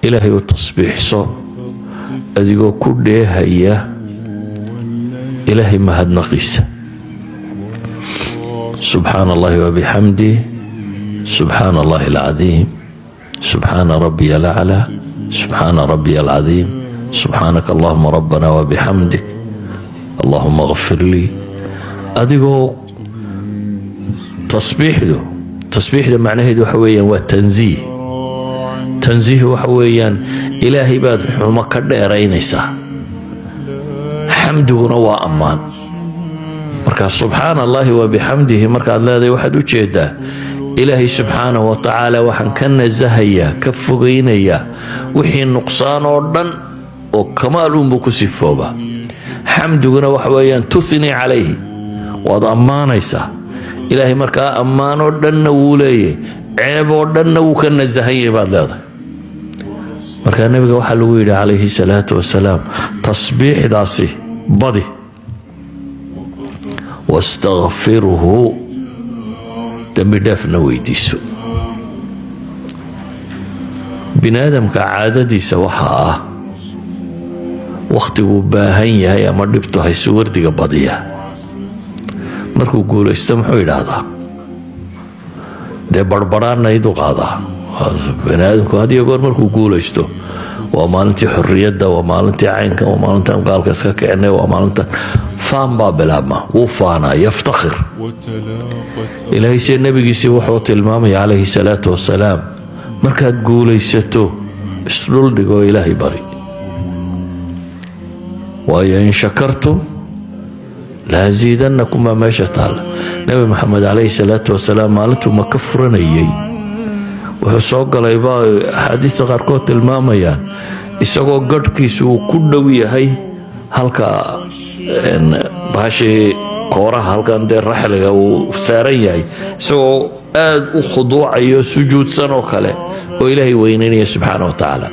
Ilaahay u tasbiixso adigoo ku dheehaya Ilaahay mahadnaqiisa. Subxaana Allahi wabixamdih, subxaana Allahi alcadiim, subxaana rabbiya alaclaa, subxaana rabbiya alcadiim, subxaanaka allahuma rabbana wabixamdik, allahuma kfir lii. Adigoo tasbiixdu, tasbiixda macnaheedu waxa weeyaan waa tansiih. Tansiih waxa weeyaan Ilaahay baad xumo ka dheeraynaysaa. Xamdiguna waa ammaan. Marka subxaana Allahi wabixamdihi markaad leedahay, waxaad u jeedaa Ilaahay subxaanahu wa tacaala waxaan ka nasahayaa, ka fogaynayaa wixii nuqsaan oo dhan, oo kamaal uunbuu ku sifoobaa. Xamdiguna waxa weeyaan tuthnii calayhi, waad ammaanaysaa Ilaahay. Markaa ammaanoo dhanna wuu leeyahy, ceeb oo dhanna wuu ka nasahan yahay baad leedahay. Markaa nebiga waxaa lagu yidhi calayhi salaatu wasalaam, tasbiixdaasi badi, wastakfirhu, dembi dhaafna weydiiso. Bini aadamka caadadiisa waxaa ah wakhtiguu baahan yahay ama dhibtu haysu wardiga badiya. Markuu guulaysto muxuu yidhaahdaa? Dee barbaraanaydu qaadaa. Bani aadamku had iyo goor markuu guulaysto, waa maalintii xorriyadda, waa maalintii caynka, waa maalintan gaalka iska kicinay, waa maalintan, faan baa bilaabma, wuu faanaa, yaftakhir. Ilaahay se nebigiisii wuxuu tilmaamaya calayhi salaatu wasalaam, markaad guulaysato isdhuldhigoo Ilaahay bari, waayo in shakartum la asiidannakum baa meesha taalla. Nebi Maxamed calayhi salaatu wasalaam maalintuu Maka furanayay wuxuu soo galay baa axaadiista qaarkood tilmaamayaan isagoo gadhkiisu uu ku dhow yahay halka bahashii kooraha, halkan dee raxliga uu saaran yahay, isagoo aad u khuduucayo, sujuudsan oo kale, oo Ilaahay weynaynaya subxaana wa tacaala.